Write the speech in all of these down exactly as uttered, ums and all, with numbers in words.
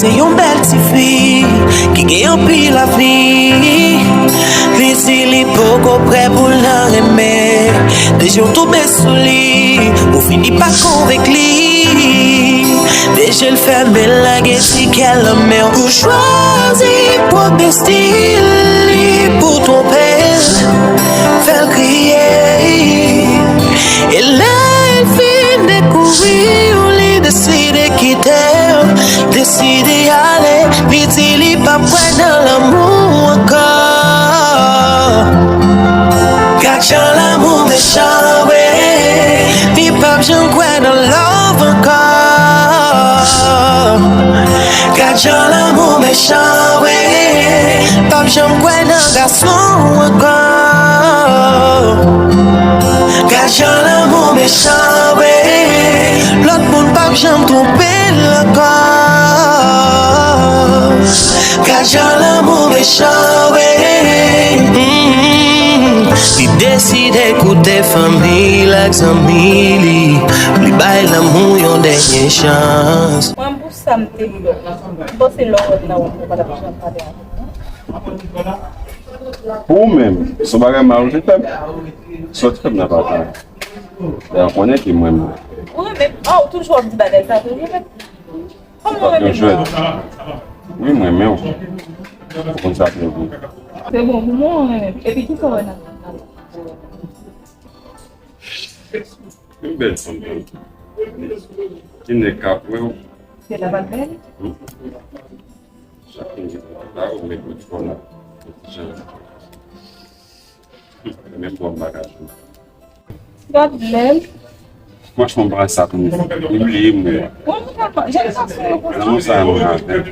Se yon bèl tifi ki gen anpil avni. Li di li poko prè pou l nan renmen. Deje w tonbe sou li, ou fini pa konvenk li. Deje l fèmen l, lage ti kè l nan men w. Ou chwazi pwòp destin li pou twonpe l, fè l kriye. E lè l fin dekouvri w, li deside kite w, deside ale. Li di li p ap kwè nan lanmou ankò. Gad jan lanmou mechan vre. Li p ap janm kwè nan love ankò. Gad jan lanmou mechan vre. P ap janm kwè nan gason ankò. Gad jan lanmou mechan vre. Lòt moun p ap janm twonpe l ankò. Gad jan lanmou mechan vre. Mm. Li deside koute fanmi l ak zanmi li. Li bay lanmou yon dènye chans. Mwen, pou sa m te di w, m panse lè w wè m nan wout, ou pa t ap janm pale avè m. Pou ou menm, se yon bagay mal ou te fè m. Sa w te fè m nan pa tan. Dayè, ou konnen ke mwen menm. Ou renmen m? Ah, ou toujou ap di bagay sa, toujou fè. Kòman ou renmen m? Jwèt. Wi, mwen renmen w. Ou konn sa trè byen. Se bon pou mwen, ou renmen m. Epi ki sa w wè nan Yon bèl fanm, wi. Ki nèg k ap wè w? Se la pa t bèl? Hmm? Chak moun gen dwa la, ou met lòt fò la. Jan. Menm bò m bagaj ou. Gad lèl. Franchman, m pa sa pou m bliye moun. Mwen, mwen tèlman, jan sa sou yo pou lanmou sa nou avè.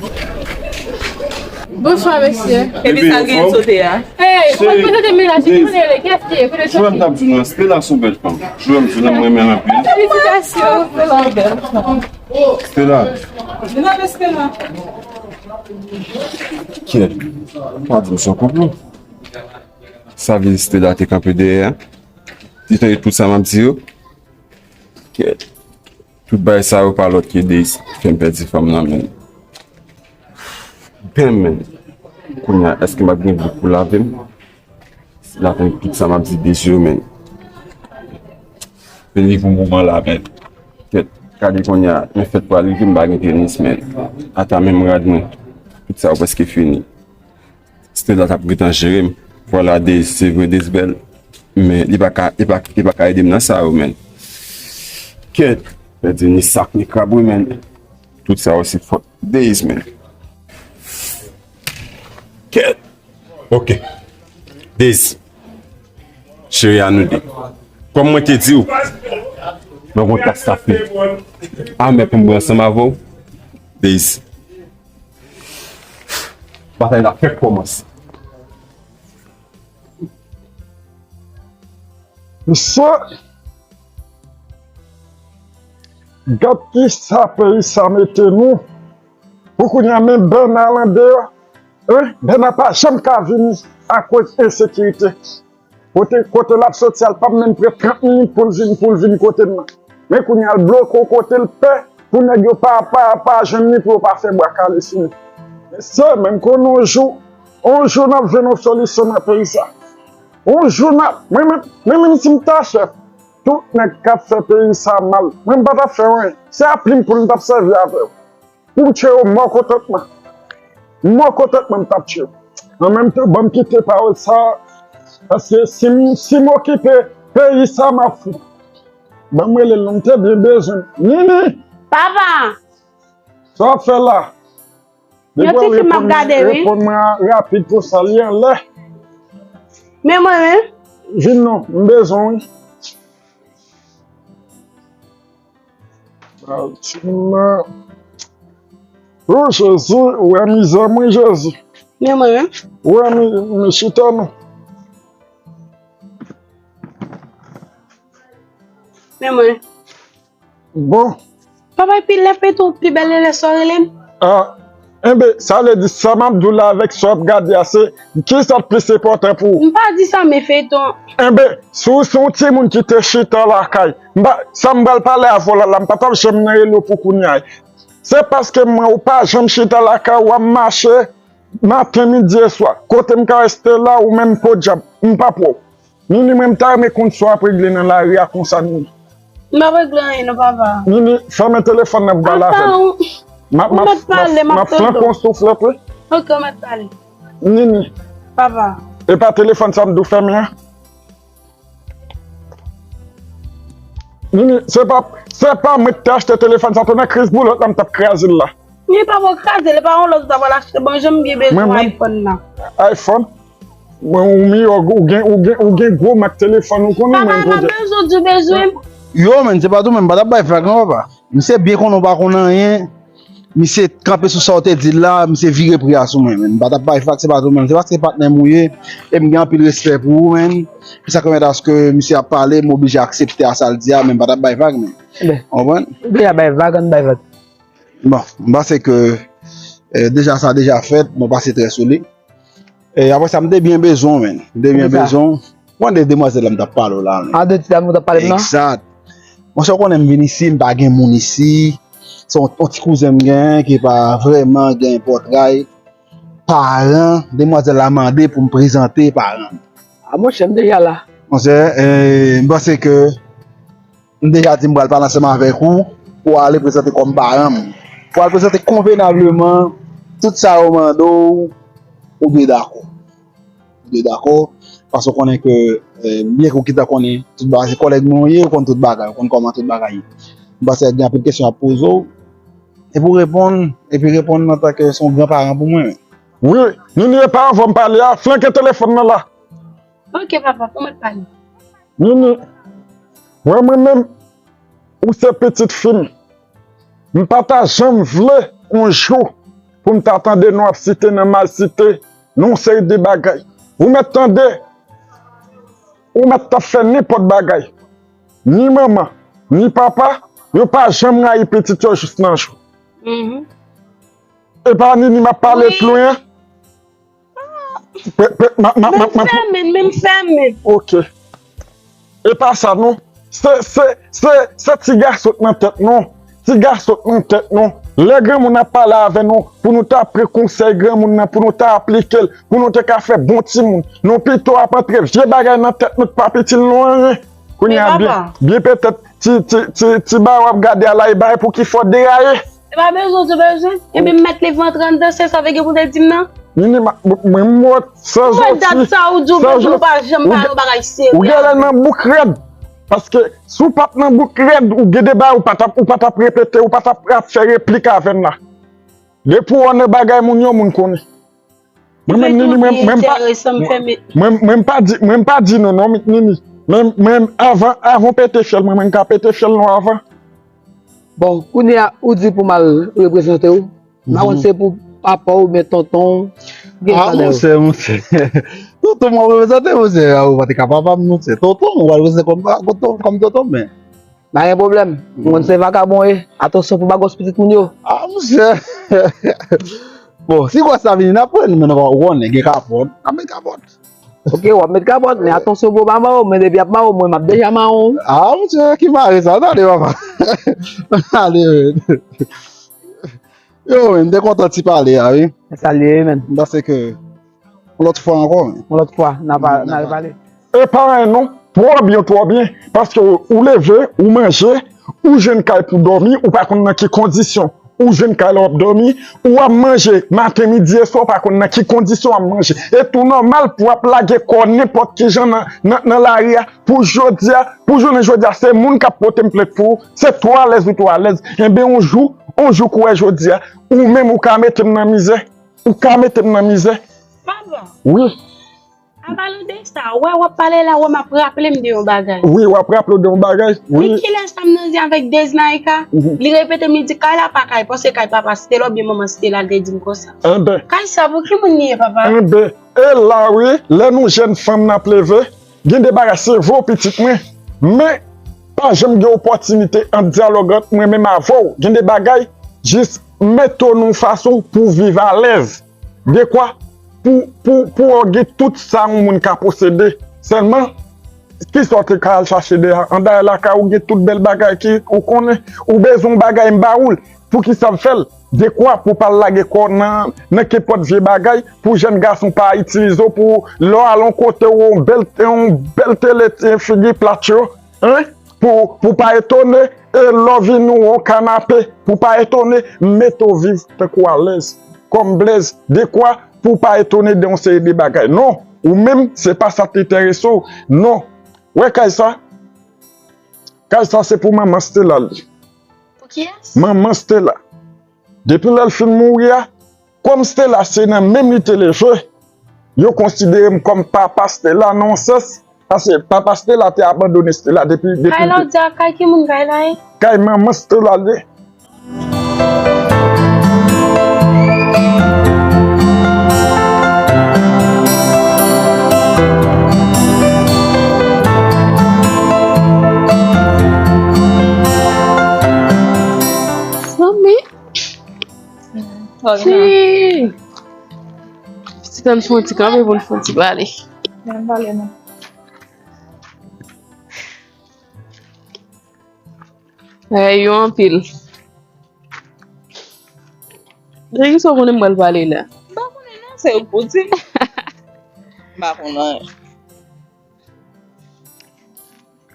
Bonswa, mesye. Epi sa gen sote a? Hey, ou prezante mennaj ou, ki moun li ye, kiyès li ye, kote l soti? Jwèm t ap di nou, Stella se yon bèl fanm. Jwèm, jwèm, mwen renmen l anpil. Felisitasyon, Stella, bèl fanm. Stella. Vin avè Stella. Kèt. Pa di m se yon konplo. Sa vle di Stella te kanpe dèyè a? Li tande tout sa m ap di yo? Kèt. Tout bagay sa yo pa lòt ke Daisy fè m pèdi fanm nan men. Damn, man. Kounye a, èske m ap gen dlo pou lave m? L ap tann tout sa m ap di de zye, man. Men li pou moman la, man. Kèt, gade kounye a, men fèt pral rive, m pa gen tenis, man. Ata menm rad mwen. Tout sa yo prèske fini. Stella t ap gentan jere m. Vwala, Daisy, se vre, Daisy bèl. Men li pa ka, li pa, li pa ka ede m nan sa yo, man. Kèt, pèdi ni sak ni krab, wi, man. Tout sa yo se fòt Daisy, man. Kèt. Ok. Daisy. Cheri a nou de. Kòm mwen te di w, mwen gon tas kafe amè pou m bwè ansanm avè w. Daisy. Batay la fèk kòmanse. Mesye, gad kisa peyi sa mete nou. Pou kounye a, men Bèna al andeyò, hein? Bèna pa janm ka vini akoz ensekirite. Kote, kote l ap soti a, l p ap menm pran trant minit pou l vin, pou l vin kote m nan. Men kounye a, l bloke w kote l pè pou nèg yo pa, pa, pa jwenn li, pou yo pa fè bwa kale sou li. Mesye, men m konnen yon jou, yon jou n ap jwenn yon solisyon nan peyi sa. Yon jou n ap, mwen menm, mwen menm si m ta chèf, tout nèg k ap fè peyi sa mal, mwen m pa t ap fè anyen. Se a plim poul m t ap sèvi avè yo. Pou m tchwe yo mò kontantman. Mò kontantman m t ap tchwe yo. An menm tan, ban m kite pawòl sa a, paske si m, si m okipe peyi sa, m ap fou. Ban m rele l non, m te byen bezwen l. Nini! Papa! Sa w ap fè la? Yon ti fim m ap gade, wi. Reponn mwen rapid konsa, li anlè. Men mwen, wi. Vin non, m bezwen w, wi. Fatima. O Jezi, ou wè mizè mwen, Jezi. Men mwen, wi. Ou wè mi, mi chita non. Men mwen. Bon. Papa, epi lè feyton pi bèl, e lè sa w rele m? Ah, enben, sa vle di sa m ap di w la avèk sa w ap gade a, se kisa k plis enpòtan pou ou? M pa di sa, men feyton. Enben, si w se yon timoun ki te chita lakay, m pa, sa m pral pale avè w la, la, m pa t ap janm nan rele w pou kounye a. Se paske mwen ou pa janm chita lakay ou, w ap mache maten, midi e swa. Kote m ka reste la, ou menm podyab, m p ap wè w. Nini, mwen m ta renmen konn sa w ap regle nan lari a konsa, Nini. M p ap regle anyen non, papa. Nini, fèmen telefòn nan pou pale avè m. Papa, ou, m ap, ou m ap, mèt pale, m ap, m ap flanke w souflèt, wi. Ok, ou mèt pale. Nini. Papa. E pa telefòn sa m di w fèmen an? Nini, se pa, se pa mwen ki te achte telefòn sa, tou nan kriz boulòt la, m t ap kraze l la. Men papa, w kraze l, e pa yon lòt ou ta pral achte, bon, jan m byen bezwen iPhone nan. iPhone? Mwen, ou miyò, ou gen, ou gen, ou gen gwo mak telefòn, ou konnen mwen kote. Papa, bezwen di w bezwen. Yo, men, se pa tou, men m pa t ap bay vag non, papa. Misye byen konnen w pa konn anyen. Misye kanpe sou sa w te di l la, misye vire pri a sou mwen, men m pa t ap bay vag, se pa tou, men se paske patnè m ou ye, e m gen anpil respè pou ou, men. Se sa k pèmèt aske misye ap pale, m oblije aksepte a sa l di a, men m pa t ap bay vag, men. Ou konprann? Ou deja bay vag, ann bay vag. Bon, m panse ke, eh, deja sa deja fèt, nou pase trè sou li. E apre sa, m te byen bezwen w, men. M te byen bezwen w. Mwen de demwazèl la m t ap pale w la, men. A, de ti dam ou t ap pale m nan? Egzat. Monchè, ou konnen m vin isi, m pa gen moun isi. Se yon, yon ti kouzen m genyen ki pa vrèman gen pòtray paran. Demwazèl la mande pou m prezante paran m. A, monchè, m deja la. Monchè, e, m panse ke M deja di m pral pale ansanm avèk ou pou w ale prezante kòm paran m. Pou w al prezante konvenableman tout sa yo mande w, ou dwe dakò. Ou dwe dakò, paske w konnen ke, eh, byen ke w gentan konnen tout bagay, se kòlèg mwen w ye, ou konn tout bagay, ou konn kòman tout bagay ye. M panse gen anpil kesyon y ap poze w, epi w reponn, epi reponn antanke se yon gran paran pou mwen. Wi, Nini, e pa avan m pale a, flanke telefòn nan la. Ok, papa, pou mwen pale. Nini, wè mwen menm, ou se pitit fi m. M pa ta janm vle yon jou pou m ta tande nou ap site nan malsite, nan yon seri de bagay. Ou mèt tande, ou mèt t ap fè nenpòt bagay. Ni manman, ni papa, yo pa janm rayi pitit yo jis nan jou. Mhm. E pa Nini m ap pale pli lwen an? Pe-, pe-, ma, ma, ma, men m fèmen, men m fèmen. Ok. E pa sa non. Se, se, se, se ti gason k nan tèt nou. Ti gason k nan tèt nou. Lè granmoun ap pale avè nou, pou nou ta pran konsèy granmoun nan, pou nou ta aplike l, pou nou te ka fè bon timoun. Nou pito ap antre vye bagay nan tèt nou k pa itil nou anyen. Kounye a, byen, byen petèt, ti, ti, ti, ti bagay w ap gade a la, e bagay pou ki fè w deraye. E pa bezwen, ou bezwen. Ebyen, m mèt leve antre anndan, se sa w te gen pou w te di m nan? Nini, ma, mwen, m wè w san zanti, san zanti. Ou genlè nan bouk rèd. Paske si w pa t nan bouk rèd, ou gen de bagay ou pa t ap, ou pa t ap repete, ou pa t ap, ap fè replik avè m la. Depi w nan bagay moun yo, moun konnen. Mwen menm, Nini, mwen, mwen pa, mwen, mwen pa di, mwen pa di nou non, Nini. Men, men avan, avan w pete fyèl mwen, mwen ka pete fyèl nou avan. Bon, kounye a, ou di pou m al reprezante w. M pa konn se pou papa w oubyen tonton w. Ah, monchè, monchè. Tonton m ap reprezante, monchè. Ah, ou pa te ka papa m, monchè. Tonton m, ou al reprezante kòm, kòm, kòm tonton m, men. Pa gen pwoblèm. M konn se vakabon ye. Atansyon pou bagòs pitit moun yo. Ah, monchè. Bon, si gwòs la vini, n ap pran, men nou pa konnen, gen kapòt. N ap met kapòt. Ok, w ap met kapòt, men atansyon pou w pa mare w, men depi y ap mare w, mwen, m ap deja mare w. Ah, monchè, ki mare sa? Tande, papa. Tande, men. Yo, men, m te kontan ti pale a, wi. Sa l ye, men. M panse ke yon lòt fwa ankò, men. Yon lòt fwa, n a pa, n a repale. E pa anyen non, twò byen, twò byen, paske ou leve, ou manje, ou jwenn kay pou dòmi, ou pa konn nan ki kondisyon ou jwenn kay la w ap dòmi, ou ap manje maten, midi e swa, ou pa konn nan ki kondisyon w ap manje. E tou nòmal pou w ap lage kò w nenpòt ki jan nan, nan, nan lari a, pou jodi a, pou jounen jodi a, se moun k ap pote m plent pou ou, se twò alèz ou twò alèz. Enben, yon jou, yon jou kou wè jodi a, ou menm ou ka mete m nan mizè, ou ka mete m nan mizè. Papa. Wi. An palan de sa, ou wè w ap pale la, ou wè m ap raple m de yon bagay. Wi, w ap raple w de yon bagay. Wi. Men kilès sa m nan di avèk Deznaika? Mhm. Li repete m, li di kay la pa kay, panse kay papa Stella oubyen manman Stella, l te di m konsa. Enben. Kay sa pou ki moun li ye, papa? Enben, e la wi, lè nou jèn fanm n ap leve, gen de bagay se vre w pitit mwen, men pa janm gen opòtinite ant dyalòg ant mwen menm avè w. Gen de bagay, jis mete w nan yon fason pou w viv alèz. Dekwa pou, pou, pou w gen tout sa yon moun ka posede. Sèlman, kisa w te ka al chache deyò? Andayè lakay ou gen tout bèl bagay ki ou konnen. Ou bezwen yon bagay, m ba ou l. Poukisa w fè l? Dekwa pou w pa al lage kò w nan, nan kenpòt vye bagay, pou jèn gason pa itilize w, pou lè w al yon kote w wè yon bèl, yon bèl tele, figi plat yo, en? Pou, pou w pa etone, e lè w vin ou yon kanape, pou w pa etone, mete w viv tankou alèz, kòm Blaze, dekwa pou w pa etone de yon seri de bagay. Non, ou menm, se pa sa k enterese w. Non. Wè kay sa? Kay sa se pou manman Stella li. Pou kiyès? Manman Stella. Depi lè l fin mouri a, kòm Stella se nan men m li te leve, yo konsidere m kòm papa Stella nan yon sans, paske papa Stella te abandone Stella depi, depi Kay la, w di a, kay ki moun kay la ye? Kay manman Stella li ye. Manmi. Ti. Ti tann fon ti kanpe pou n fon ti pale. N ap pale non. Bagay yo anpil. Depi sa w konnen m pral pale la. M pa konnen non, se ou k pou di m. M pa konnen.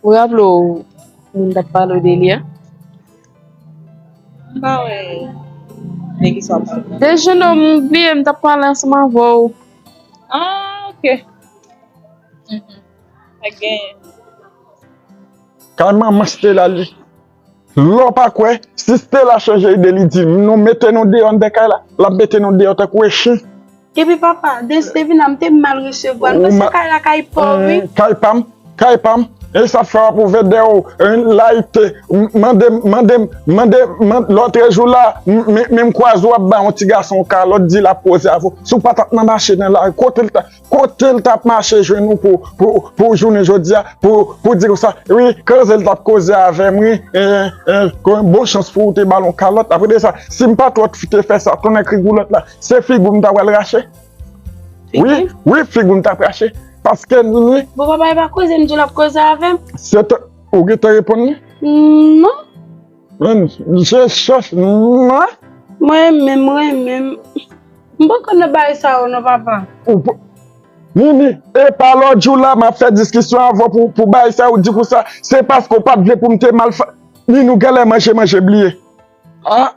Ou raple w moun t ap pale w de li a? M pa wè de ki sa w ap pale. De jennonm, m bliye m t ap pale ansanm avè w. Ah, ok. Mhm. Pa genyen. Kay manman Stella li. Lè w pa kwè, si Stella chanje ide, li di m, nou mete nou deyò anndan kay la, l ap mete nou deyò tankou e chen. Epi papa, Destin vin la, m te mal resevwa l, paske kay la kay pa w, wi. Kay pa m, kay pa m. E sa fè w ap ouvè dèyè w, en, layite, m, mande m, mande m, mande m, man-, lòtrejou la, m, m, m kwaze w ap bay yon ti gason yon kalòt, di l ap koze avè w. Si w pa t ap nan mache nan lari, kote l ta, kote l t ap mache jwenn ou pou, pou, pou jounen jodi a, pou, pou di konsa, wi, koze l t ap koze avè m, wi, e, e, bon chans pou w te ba l yon kalòt. Apre de sa, si m pa twò te fè sa, tonnè krigoulòt la, se figi w m ta pral rache. Wi, wi, figi w m ta rache. Paske li. Bon, papa, e pa koze m di w l ap koze avè m. Se te, ou gentan reponn li? Non. Men, je chèch, non. Mwen menm, mwen menm. M poko nan bagay sa yo non, papa. Ou po-, Nini, e pa lòt jou la, m ap fè diskisyon avè w pou, pou bagay sa, ou di konsa, se paske w pa t vle pou m te mal fè. Nini, ou genlè manje, manje bliye. Ah!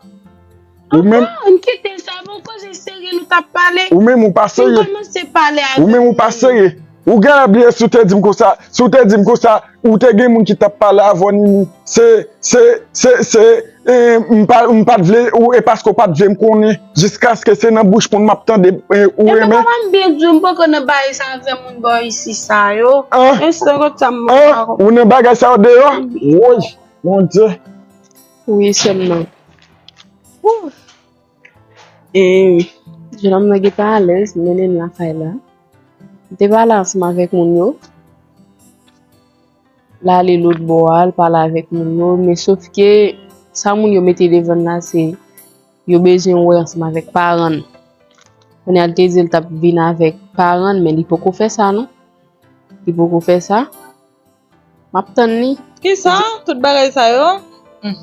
Ou menm. Papa, ann kite sa, bon, koze serye nou t ap pale. Ou menm, ou pa serye. Nou kòmanse pale avè. Ou menm, ou pa serye. Ou genlè bliye si w te di m konsa, si w te di m konsa, ou te gen moun ki t ap pale avè w, Nini. Se, se, se, se, e, m pa, m pa t vle, ou, e paske w pa t vle m konnen, jiskaske se nan bouch moun m ap tande, e, ou renmen. Epi papa, m byen di w, m poko nan bagay sa avè moun bò isi sa yo. Ah. Enstan konsa m poko. Ou nan bagay sa yo deyò? Woy, Bondye. Wi, sè m nan. Wou. E, jennonm nan gentan alèz, m mennen l lakay la. M te pale ansanm avèk moun yo. L ale lòt bò a, l pale avèk moun yo, men sof ke sa moun yo mete devan l la, se yo bezwen wè ansanm avèk paran l. Kounye a, l te di l t ap vin avèk paran l, men li poko fè sa, non. Li poko fè sa. M ap tann li. Kisa? Tout bagay sa yo? Hmm.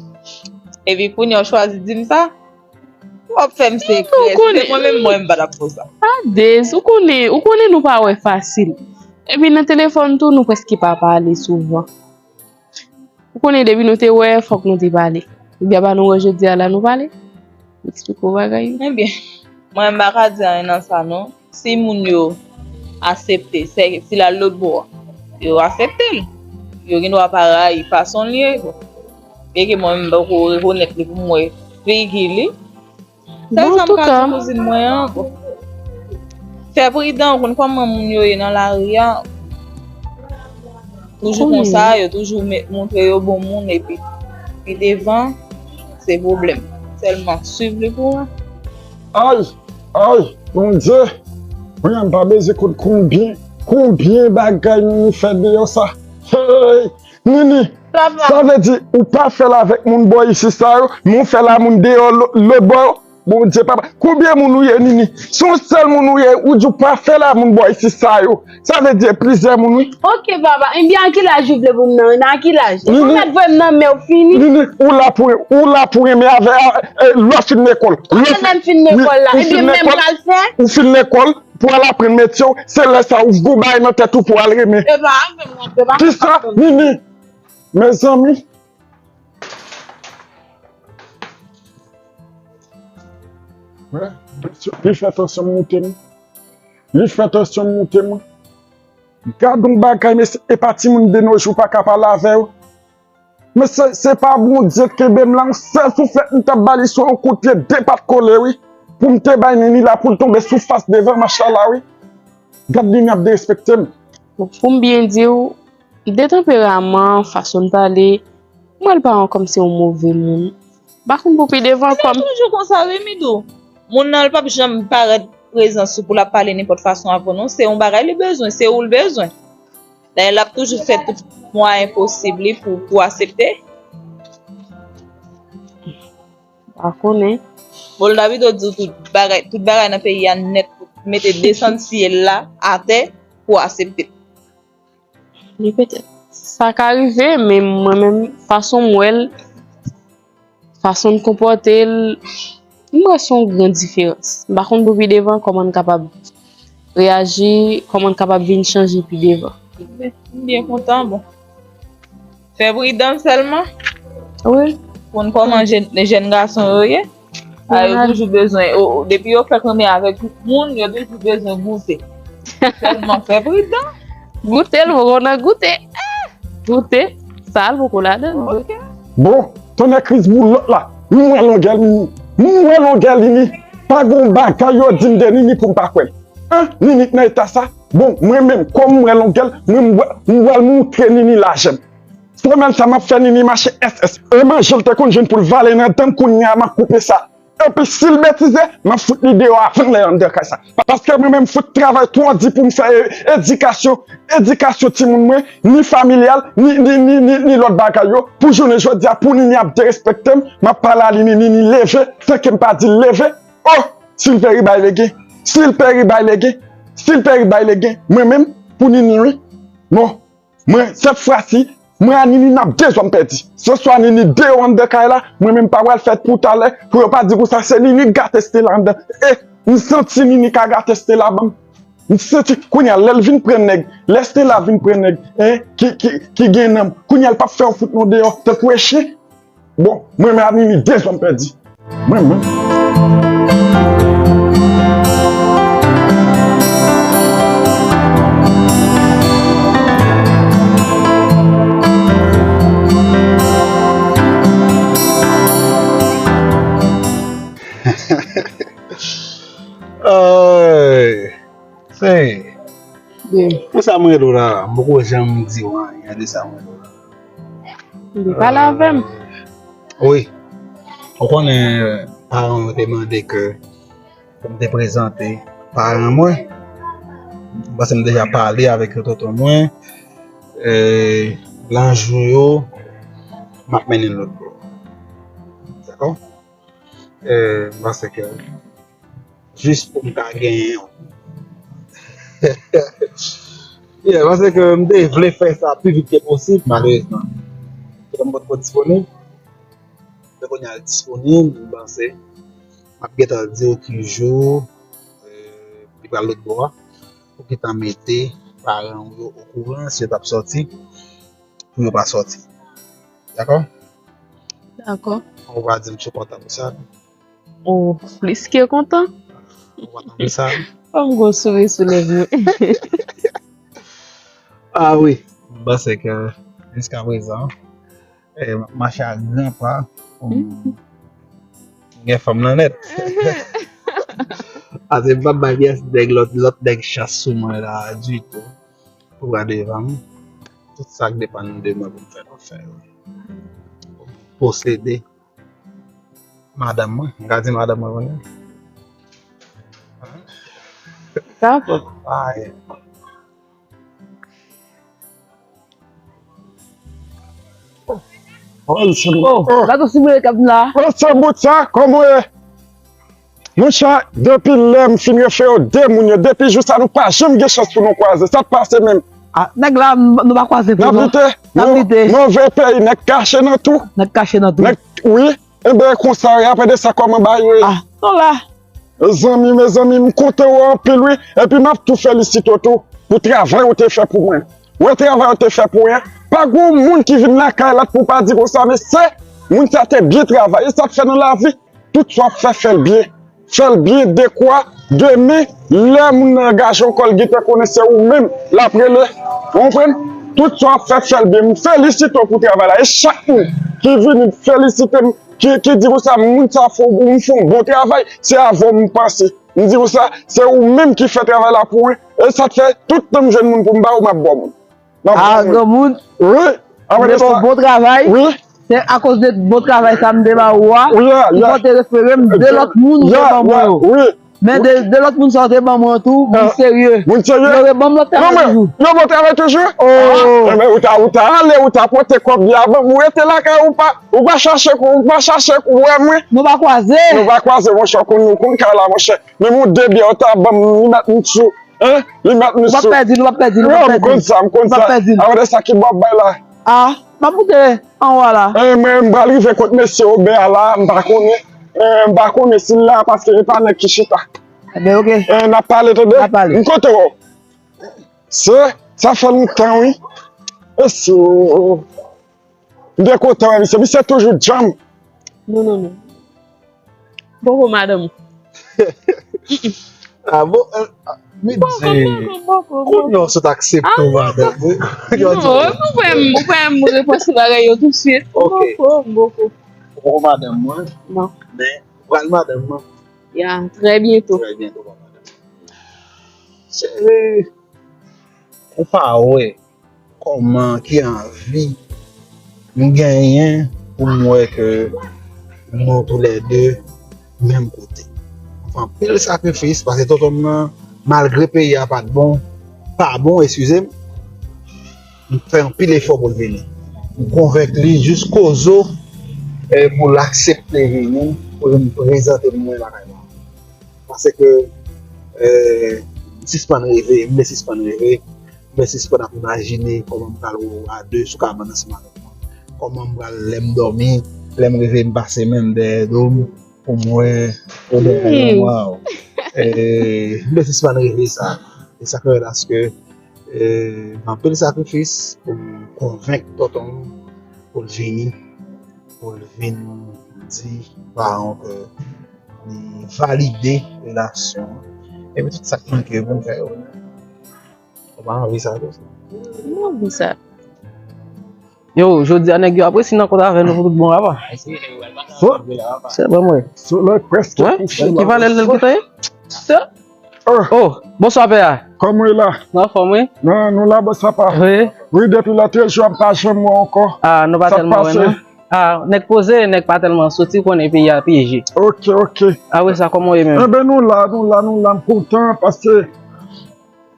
Epi kounye a w chwazi di m sa? W ap fè m sekrè. Si te mwen menm, mwen, m pa t ap fè w sa. Adez, ou konnen, ou konnen nou pa wè fasil. Epi nan telefòn tou, nou prèske pa pale souvan. Ou konnen depi nou te wè, fòk nou te pale. Ebyen apa nou wè jodi a la nou pale? M eksplike w bagay yo. Ebyen, mwen m pa ka di anyen nan sa non. Si moun yo aksepte, se, si l al lòt bò a, yo aksepte l. Yo gen dwa pa rayi fason l ye. Bon. Byenke mwen menm m poko rekonèt li pou m wè figi li. Sèl sa m ka di kouzin mwen an, bon. Fè pridan, ou konn kòman moun yo ye nan lari a. Toujou konsa, yo toujou me-, montre yo bon moun, epi pi devan, se pwoblèm. Sèlman, swiv li pou wè. Ay, ay, Bondye! Mwen, m pa bezwen konn konbyen, konbyen bagay nou fè deyò sa. Hey! Nini, sa vle di ou pa fè l avèk moun bò isi sa yo, men w fè l a moun deyò lò-, lòt bò yo? Bondye, papa. Konbyen moun ou ye, Nini? Se yon sèl moun ou ye, ou di w pa fè la, moun bò isi sa yo. Sa vle di plizyè moun, wi. Ok, papa. Ebyen, a ki laj ou vle pou m nan? Nan a ki laj? Nini, ou mèt voye m nan men w fini. Nini, ou la pou, ou la pou renmen avè, eh, lè w fin lekòl. Lè w fin, lè m fin lekòl la. Ebyen, men m pral fè. Ou fin lekòl, pou al aprann metye w, se lè sa ou gon bagay nan tèt ou pou al renmen. E pa avè m, non, e pa. Kisa, Nini? Mezanmi. Li fè tansyon m moute m. Li fè tansyon m moute m. Gad yon bagay, mesye, e pa timoun de nos jours pa ka pale avè yo. Men se, se pa Bondye t kenbe m la, yon sèl souflèt m t ap ba li sou yon kout pye, de pat kole, wi. Pou m te bay Nini la, pou l tonbe sou fas devan, machallah, wi. Gad Nini ap derespekte m. Pou m byen di w, de tanperaman, fason l pale, m wè l pa yon kòmsi yon move moun. M pa konn pou pi devan kòm. Toujou konsa, wi, Midou. Moun nan, l p ap janm parèt prezans ou pou l ap pale nenpòt fason avè w, non. Se yon bagay li bezwen, se ou l bezwen. Dayè, l ap toujou fè tout mwayen posib li pou, pou aksepte. Pa konnen. Bon, Davido di w tout bagay, tout bagay nan peyi a nèt, mete desann syèl la atè pou aksepte. Li petèt. Sa ka rive, men mwen menm, fason m wè l, fason l konpòte l, m wè se yon gran diferans. M pa konn pou pi devan kòman n kapab reyaji, kòman n kapab vin chanje pi devan. M byen kontan, bon. Fè pridan sèlman. Wi. Konn kòman jèn, jèn gason yo ye. A, yo toujou bezwen, o, o, depi yo fèk renmen avèk moun, yo toujou bezwen goute. Sèlman fè pridan. Goute, l poko nan goute. Ah! Goute, sa l poko ladan l. Ok. Bon, tonnè kriz boulòt la. M wè longè l, m, m wè longè Nini. Pa gon bagay yo di m de Nini pou m pa kwè l. An, Nini k nan eta sa. Bon, mwen menm, kòm m wè longè l, mwen m wè, m wè l moutre Nini lajè m. Fòmèl sa m ap fè Nini mache S S. E manje l te konn jwenn pou l vale nan dan m, kounye a m ap koupe sa. Epi si l betize, m ap fout li deyò avan l lè anndan kay sa. Paske mwen menm fout travay twò di pou m fè e-, edikasyon, edikasyon timoun mwen, ni familyal, ni, ni, ni, ni, ni lòt bagay yo. Pou jounen jodi a, pou Nini ap derespekte m, m ap pale a li, Nini, Nini leve, tanke m pa di l leve. Oh! Si l peri bay legen, si l peri bay legen, si l peri bay legen, mwen menm, pou Nini, wi. Non. Mwen, sèt fwa si, mwen a Nini n ap de zòm pèdi. Se swa Nini deyò anndan kay la, mwen menm pa pral fè pou talè, pou yo pa di konsa se Nini k gate Stella anndan. E, m santi Nini ka gate Stella ban m. M santi, kounye a, lè l vin pran nèg, lè Stella vin pran nèg, en, ki, ki, ki gen nanm, kounye a, l p ap fè yo fout nou deyò, tankou e chen. Bon, mwen menm a Nini de zòm pèdi. Mwen menm. Ay, se, pou sa mwen rele w la, m poko janm di w anyen de sa mwen rele w la. Li pale avè m. Wi. Ou konnen, paran m te mande ke pou m te prezante paran mwen. M panse m deja pale avèk yo, tonton mwen. E, nan jou yo, m ap mennen l lòt bò. Dakò? E, m panse ke jis pou m ka genyen yon. Yeah, paske m te vle fè sa pi vit ke posib, malerezman. Mwen potko disponib. Men kounye a l disponib, m panse. M ap gentan di w ki jou, eh, li pral lòt bò a. Ou gentan mete paran w yo okouran si yo t ap sòti, pou yo pa sòti. Dakò? Dakò. Ou va di m si w kontan pou sa. Ou plis ke kontan. Ou kontan pou sa? Fò m gon souri sou lèv mwen. Ah wi, m panse ke jiska prezan, eh, m ap mache a gran pa pou m gen fanm nan nèt. Ase m p ap bay pyès nèg lòt, lòt nèg chans sou mwen la ditou. Pou pran devan m. Tout sa k depann de mwen pou m fè, m ap fè yo. Posede madanm mwen. M ka di madanm mwen kounye a? Dakò. Ah, yeah. Oh, oh, Luciano. Oh, oh. Gade sou mwen k ap la. Oh, Sambucha, kòman w ye? Monchè, depi lè m fin refere w de moun yo, depi jou sa nou pa janm gen chans pou nou kwaze. Sa k pase menm? Ah, nèg la, m- nou pa kwaze tou non. N ap lite. N ap lite. Move peyi, nèg kache nan tou. Nèg kache nan tou. Nèg, wi. Enben, konsa, e apre de sa, kòman bagay yo ye? Ah, nou la. Mezanmi, mezanmi, m kontan wè w anpil, wi. Epi m ap tou felisite w tou pou travay ou te fè pou mwen. Wè travay ou te fè pou mwen. Pa gen moun ki vin lakay lòt pou pa di konsa, mesye, moun sa te byen travay. E sa k fè nan lavi, tout sa w ap fè, fè l byen. Fè l byen dekwa. Demen, lè moun nan angaje w, kò l gentan konnen se ou menm l ap rele. Ou konprann? Tout sa w ap fè, fè l byen. M felisite w pou travay la. E chak moun ki vini felisite m, ki, ki di konsa, moun sa fè, m fè yon bon travay, se avè w m panse. M di konsa, se ou menm ki fè travay la pou mwen. E sa k fè, tout tan m jwenn moun pou m ba ou, m ap ba w moun. M ap ba w moun. Ah, granmoun. Wi. Apre de sa. Bon travay. Wi. Se akoz de bon travay sa m te ba ou a, ki fè w te refere m de lòt moun ou te ban mwen yo. Wi. Men de, de lòt moun sa w te ban mwen tou, moun serye. Moun serye? Yo reban m lòt travay toujou. Yo bon travay toujou? Oh. Ah, enben, ou ta, ou ta ale, ou ta pote kòb li a ban m, ou rete lakay, ou pa, ou pa chache kou, ou pa chache kou wè mwen. Nou pa kwaze. Nou pa kwaze, monchè, ou konn, ou konn kay la, monchè. Menm yon de byè, ou ta ban m, li mèt m sou, hein? Li mèt m sou. Nou p ap pèdi, nou p ap pèdi, nou p ap pèdi. Non, m konn sa, m konn sa. Nou p ap pèdi. Apre sa, ki bò w bay la? Ah, m ap moute anwo a la. Eh, mwen, m pral rive kot mesye Obè a la, m pa konnen. Eh, m pa konnen si l la, paske e pa nèg ki chita. Enben, oke. Eh, n ap pale, tande? N ap pale. M kontan wè w. Se, sa fè lontan, wi. Mesye, oh, oh. M te kontan wè misye. Misye toujou djanm. Non, non, non. Boko madanm ou. Ah bon? Eh, ah, men di, kounye a w sot aksepte yon madanm, wi. Non, ou wè m, ou wè m repanse bagay yo tousuit. Ok. Boko, boko. Boko madanm mwen. Non. Men, pral madanm mwen. Ya, trè byento. Trè byento, pral madanm. Cheri, ou pa wè kòman, ki anvi m genyen pou m wè ke nou toulède menm kote. M fè anpil sakrifis, paske tonton m nan, malgre peyi a pa t bon, pa bon, eskize m, m fè anpil efò pou l vini. M konvenk li jiskozo, eh, pou l aksepte vini, pou l vin prezante m mwen lakay la. Paske, eh, m sispann reve, m vle sispann reve, m vle sispann ap imajine kòman m pral wè w a de sou kabann ansanm avèk mwen. Kòman m pral, lè m dòmi, lè m reve, m pase men m dèyè do m pou m wè w dèyè m, waw. Eh, m vle sispann reve sa. E sa k fè paske, eh, m anpil sakrifis pou m konvenk tonton m pou l vini, pou l vin di paran w ke li valide relasyon an. Epi tout sa k manke yo pou n fè yo. Ou pa anvi sa tou? M anvi sa. Yo, jodi a nèg yo ap resi nan kont avè nou pou tout bon, papa. Se bon, mwen. Soleil prèske kouche la. Ki valè l gentan ye? Oh, bonswa, pè a. Kòman w ye la? Mwen anfòm, wi. Non, nou la, bòs papa. Wi. Wi, depi lòtrejou, m pa janm wè w ankò. Ah, nou pa tèlman wè, non. Ah, nèg poze, nèg pa tèlman soti, ou konnen peyi a pyeje. Ok, ok. Apre sa, kòman w ye menm? Enben, nou la, nou la, nou la, m kontan, paske.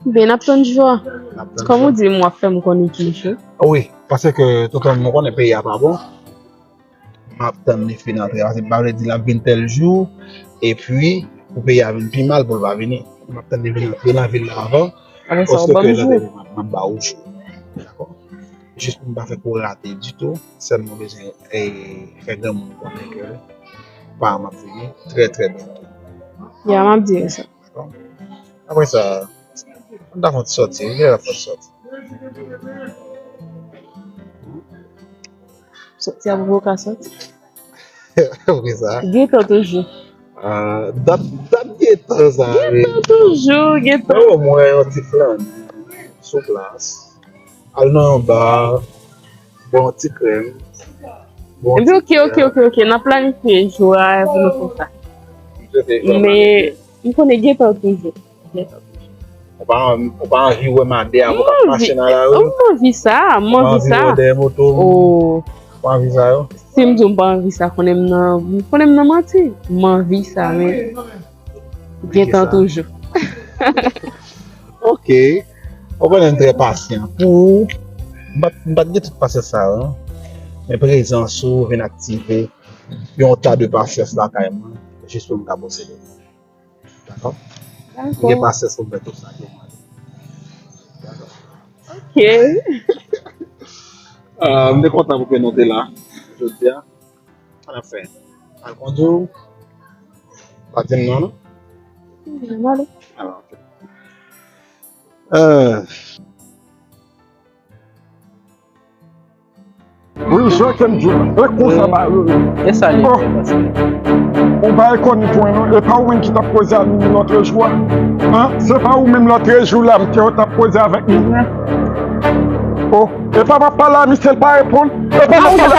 Ben, n ap tann jou a. N ap tann jou a. Kòm ou di m, w ap fè m konnen ki jou. Wi, paske tonton, nou konnen peyi a pa bon. M ap tann li fin antre, paske m pa vle di l ap vin tèl jou, epi pou peyi a vin pi mal pou l pa vini. M ap tann li vin antre nan vil la avan, paske lè m ap ba ou jou. Dakò? Jis pou m pa fè kou rate ditou, sèlman bezwen, eh, fè granmoun konnen ke pa m ap vini trè, trè byento. Ya, m ap di yo sa. Dakò? Apre sa, m ta fè yon ti sòti, wi, m ta fè yon ti sòti. Sòti a pou w ka sòti. Wi, sa. Gentan toujou. Ah, dat, dat gentan sa, wi. Gentan toujou, gentan. Ban mwen yon ti flan sou plas. Al nan yon ba, bwè yon ti krèm. Bwè yon ti krèm. Epi, ok, ok, ok, ok. N ap planifye jou a pou nou fè sa. Men, m konnen gentan toujou. Ou pa, ou pa anvi wè m a de avòt k ap mache nan lari? M anvi sa, m anvi sa. Ou pa anvi wè dèyè moto m? Ou pa anvi sa yo? Si m di w m pa anvi sa, konnen m nan, konnen m nan manti. M anvi sa, men gentan toujou. Ok. Ou konnen m trè pasyan. Pou ou, m pa t, m pa t gen tout pasyans sa yo, non. Men prezans ou vin aktive yon ta de pasyans lakay mwen, jis pou m ka posede. Dakò. Gen pasyans pou m fè tout sa ke w mande. Ok. Ah, m te kontan pou ke nou te la jodi a. Anfen, al kondwi w. Pa di m non, non? Mwen ale. Ah, ok. Euh, Wi, jan ke m di w la. E konsa ba yo ye. E sa li ye, paske. Ou pa rekonèt mwen non. E pa ou menm ki t ap koze a Mimi lòtrejou a? An? Se pa ou menm lòtrejou la m te yo t ap koze avèk Mimi? Oh, e pa m ap pale a misye, l pa reponn. E pa m ap pale.